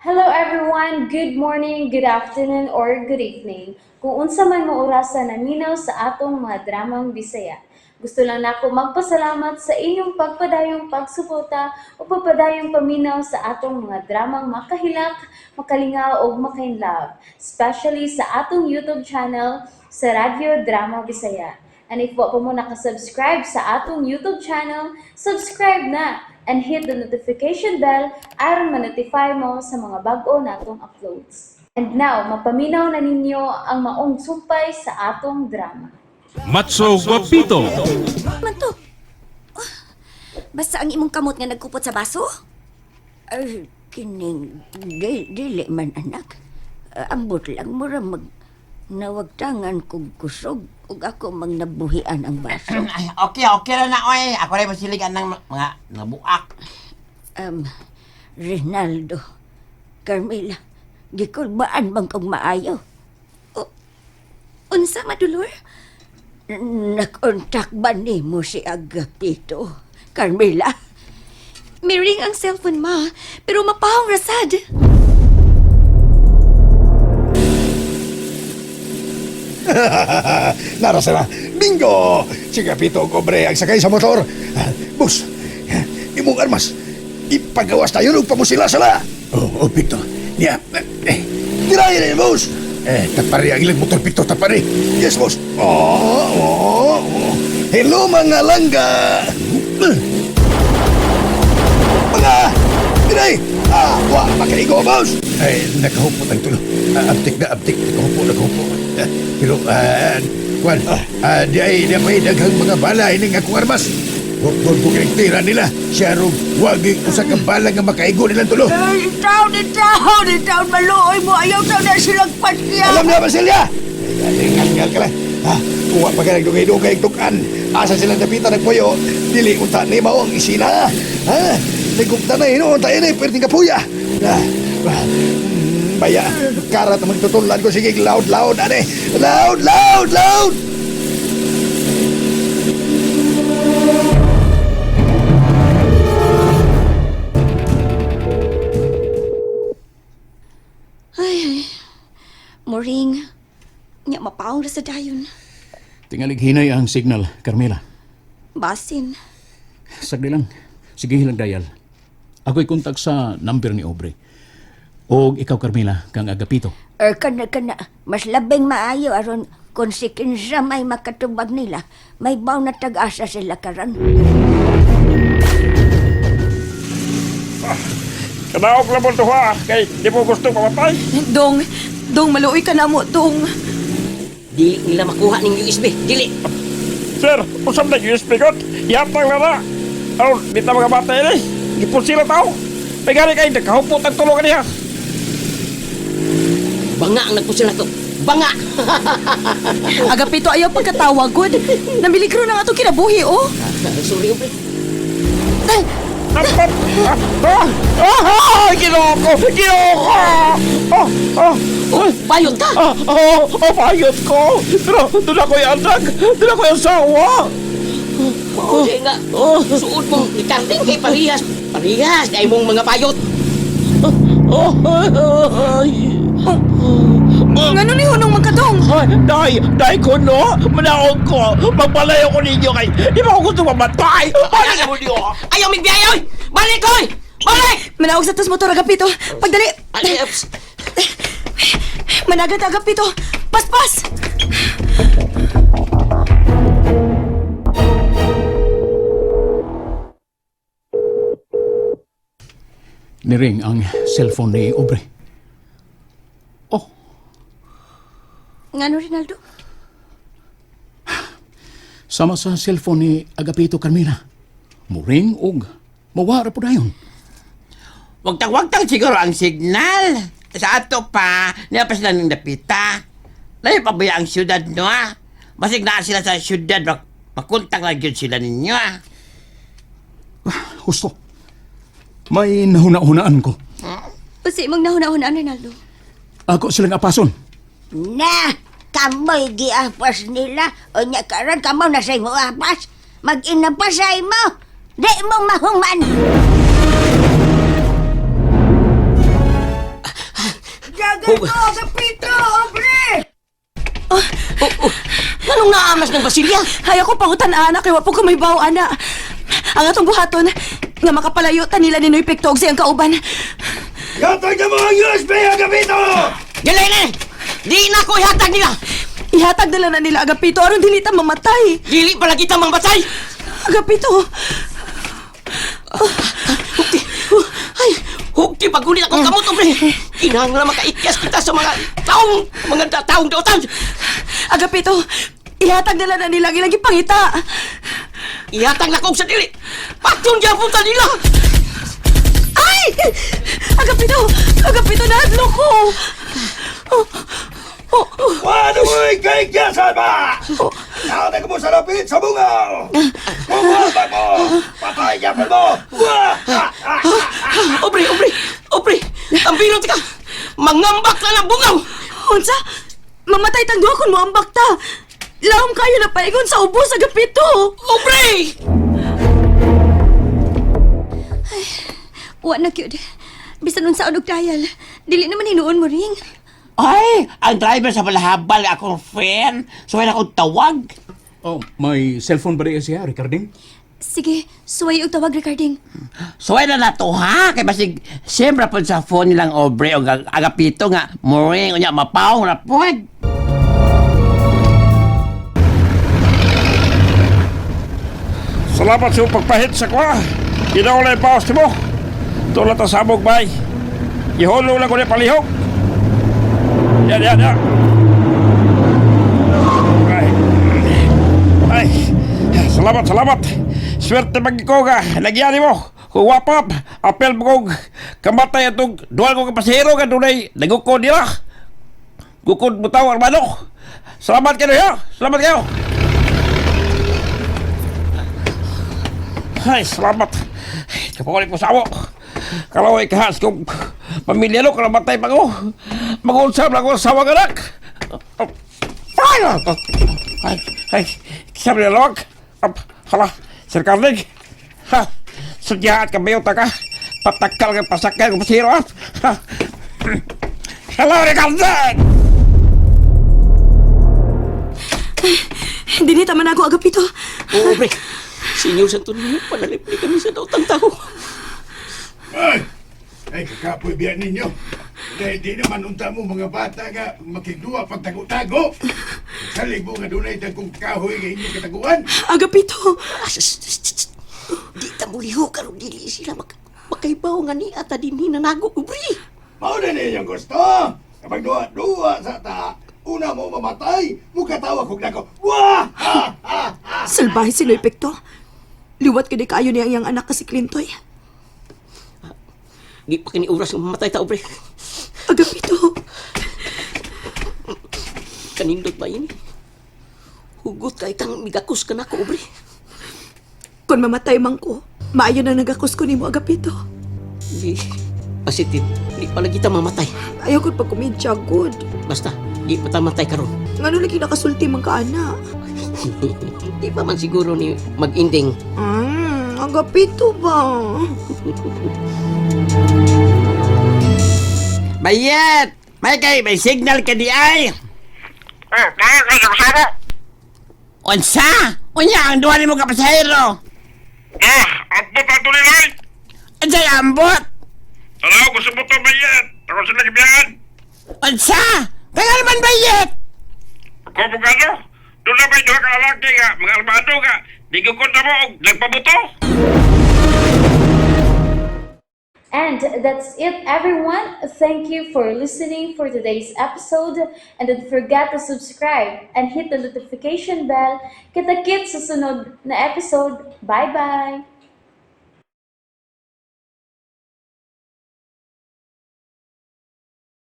Hello everyone! Good morning, good afternoon, or good evening. Kung unsa man mo orasa naminaw sa atong mga dramang Bisaya. Gusto lang nako magpasalamat sa inyong pagpadayong pagsuporta o pagpadayong paminaw sa atong mga dramang makahilak, makalingaw ug makainlove, especially sa atong YouTube channel sa Radyo Drama Bisaya. And if wa pa mo nakasubscribe sa atong YouTube channel, subscribe na and hit the notification bell aron ma-notify mo sa mga bag-o natong uploads. And now, mapaminaw na ninyo ang maong sumpay sa atong drama. Matso Guapito. Man to. Oh, basta ang imong kamot nga nagkupot sa baso? Ay, kining, dili man anak. Ambot lang mura mag nawagtangan kog kusog ug ako mang nabuhian ang baso. Ay, okay, okay na na, oy. Ako rin masiligan ng mga nabuak. Rinaldo, Carmela, gikulbaan bang kog maayo? Unsa madulor? Nakontak ba nimo si Agapito? Carmela? Miring ang cellphone ma, pero mapahong rasad. Narasa na. Bingo! Si Kapito Kobre ang sakay sa motor. Ah, boss, imong armas. Ipagawas tayo ng pamusila sala. Oh, oh, Picto. Niya. Eh, tirahin na, boss. Eh, tapari ang ilang motor, Picto, tapari. Yes, boss. Oh, oh, oh. Hello, mga langga. Mga, tiray. Ah, wa, makaigo, boss. Ay, nakahupot ang tulo. Ah, abtik na, abtik. Nakahupo, nakahupo. Ah, pero, kwan, di ay, di ay, daghang mga bala, ining akong armas. Hukbon ko kining tira nila. Siya rong wagi usa ka bala nga makaigo nilang tulo. Ay, itaw, itaw, itaw, maluoy mo. Ayaw taw na silang patya. Alam na ba silya? Ay, ngal ka lang. Ha? Kuha pa ka nagdugay-dugay tukan. Asa sila dapitan nagpuyo. Dili unta ni mao ang isina. Ha? Nagugta na hinuon tayo na perting kapuya. Ha? Baya, karat na magtutulan ko. Sige, loud, loud, ane. Loud, loud, loud! Ay, ay. Moring. Nya mapahong rasad dayon. Tingalig hinay ang signal, Carmela. Basin. Sagli lang. Sige lang dayal. Ako'y kontak sa number ni Aubrey. O ikaw, Carmela, kang Agapito. Er, kana, kana, mas labing maayo aron kung si kinsa may makatubag nila, may baw na tag-asa sila karon. Kanaog lang mo duha kay di mo gusto mamatay. Dong, dong maluoy ka na mo, dong. Dili nila makuha ning USB. Dili. Sir, usap na USB kot. Ihatag na na. Aron, di ta mga bata ini. Gipon sila tao. May gani kay nakahupot ang tulong niya. Banga ang nagpusil na to. Banga! Agapito ayaw pagkatawag gud. Namiligro na nga itong kinabuhi, oh. Sorry, pre. Ay, Dapat! Ah! Ah! Ah! Ginoo ko! Ginoo ko! Ah! Ah! Oh, payot ka! Ah! Oh! Oh! Payot ko! Pero doon ako'y anak! Doon ako'y asawa! Oh, di nga. Suot mong ikarting kay parihas. Parihas, ay mong mga payot. Oh! Ay! Ngano ni hunong magkadong? Ay, day! Day ko no! Manaog ko! Magpalayo ko ninyo kay di ba ako gusto mamatay! Ay, ano niyo? Ayaw migbiyay, oy! Balik, oy! Balik! Manaog sa tas motor Agapito. Pagdali. Ay, ups. Managat Agapito. Paspas. Niring ang cellphone ni Aubrey. Oh, Ngano Rinaldo? sama sa cellphone ni Agapito, Carmela. Muring og mawara po dayon. Wagtang-wagtang siguro ang signal. Sa ato pa, niya pa sila ng dapita. Layo pa ba ang syudad no ah? Basig naa sila sa syudad, makuntang lang yun sila ninyo ah. Husto. May nahuna-hunaan ko. Usi mong nahuna-hunaan Rinaldo. Ako silang apason. Na, kamoy giapas nila. O nya karon kamo na sa imo apas. Mag-ina pa sa imo. Di mo mahuman. Agapito, Aubrey! Oh, oh. Anong naamas ng basilya? Hay ako pangutan ana kay wa po ko may bawo ana. Ang atong buhaton nga makapalayo ta nila ni Noy Pekto og siyang kauban. Yatag na mo ang USB, Agapito! Dili na! Di na ko ihatag nila! Ihatag na lang na nila Agapito aron dili ta mamatay. Dili pala kita mangbatay! Agapito, Hukti! Ay! Hukti pagulit akong kamot, hombre! Kinahanglan makaityas kita sa mga taong, mga taong dautan! Agapito, ihatag na lang na nila ang ilang gipangita. Ihatag na ko sa dili! Patyon gyapon ta nila! Ay! Agapito! Agapito, nahadlok ko! Oh, oh, oh. Paano mo ikaikiyasan ba? Nakatag mo sa lapit sa bungaw! Bumabag mo! Patay yapon mo! Wah! Ah, ah, ah. Obre, obre, obre! Tambino ka! Mangambak na ng bungaw! Unsa? Mamatay tang duha kung moambak ta. Lahom kayo na paigon sa ubos, Agapito! Obre! Wa na gyud. Bisan unsa og trial, dili naman hinuon mo ring. Ay! Ang driver sa Balhabal, akong friend. So, wala akong tawag. Oh, may cellphone ba rin siya, Ricarding? Sige, suway og tawag recording. So, wala na to, ha? Kay basig, siyempre po sa phone nilang Obre o Agapito nga, moring, unya, mapaw, na pod. Salamat sa iyong pagpahit sa kwa. Ginawa na yung paos mo. Tulad ang sabog, bay. Ihulong lang ko na palihog. Yan, yan, yan. Ay. Ay. Salamat, salamat. Swerte mag ko ka. Nagyani mo. Huwapap. Apel mo kong kamatay atong dual ko kapasahero ka dunay nagukod nila. Gukod mo tao, Armando. Salamat kayo, ya. Salamat kayo. Ay, salamat. Kapakulit ko sa amo. Kalau ay kahas kong pamilya no, karamatay pa ko. Mag-unsam lang ko sa sawang anak. Ay, ay, ay, sabi na lawag. Hala, Sir Carling. Ha, sadya at kabayo ta ka. Patakal ka pasakay ko pasiro. Ha. Hello, Ricardo! Dili ta man ako, Agapito. Oo, pre. Senyor Santo Niño, panalipli kami sa dautang tao. Ay! Ay, kakapoy biyan ninyo. Dahil di naman unta mo mga bata nga makigduwa pagtago-tago. Salig mo nga dunay dagkong kahoy nga inyong kataguan. Agapito! Di ta muliho karon dili sila makaibaw nga ni ata din hinanago, pre. Mao na ninyong gusto. Kapag duwa-duwa sa ta, una mo mamatay, mukatawa kog nako. Wah! Ha! Ha! Ha! Salbahe si Noy Pekto. Liwat kini kaayo niya ang iyang anak ka si Clintoy. Di pa kini oras nga mamatay ta, pre. Agapito! Kanindot ba yun? Hugot kay kang migakos ka nako, pre. Kung mamatay man ko, maayo nang nagakos ko nimo, Agapito. Di, asitit, di pala kita mamatay. Ayaw ko pagkumidya, good. Basta, di pa ta matay karon. Ngano lagi nakasulti man ka, ana? Di pa man siguro ni mag-ending. Agapito ba? Bayet! May kay, may signal ka di ay! Unsa? Unya, ang duha nimo ka pasahero. Ah, ambot ang tuliloy! Unsay ambot? Tanaw ko sa buto, bayet! Ako sila gibiyan! Unsa? Kaya naman bayet! Kung ano? Doon na may duha ka lalaki nga, mga armado nga, di ko na mo og nagpabuto! And that's it, everyone. Thank you for listening for today's episode. And don't forget to subscribe and hit the notification bell. Kita-kits sa sunod na episode. Bye-bye!